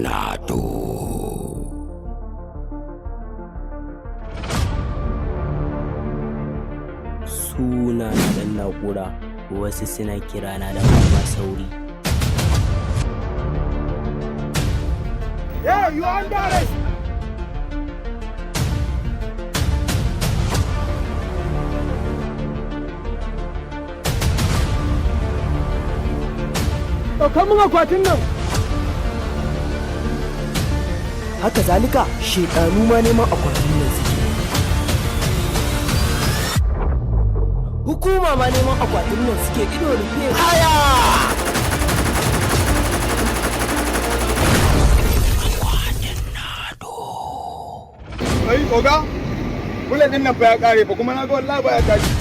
Nado. Suna na Ɗan Na'ura, wasu suna kirana da Baba Sauri. Yeah, you are under arrest. Ɗaukar mun akwatin nan. Haka zalika, shedanu ma neman akwatin nan suke, hukuma ma neman akwatin nan suke ido rufe. Haya! Ai, oga, bullet din nan fa ya kare fa, kuma na ga wallahi baya tashi.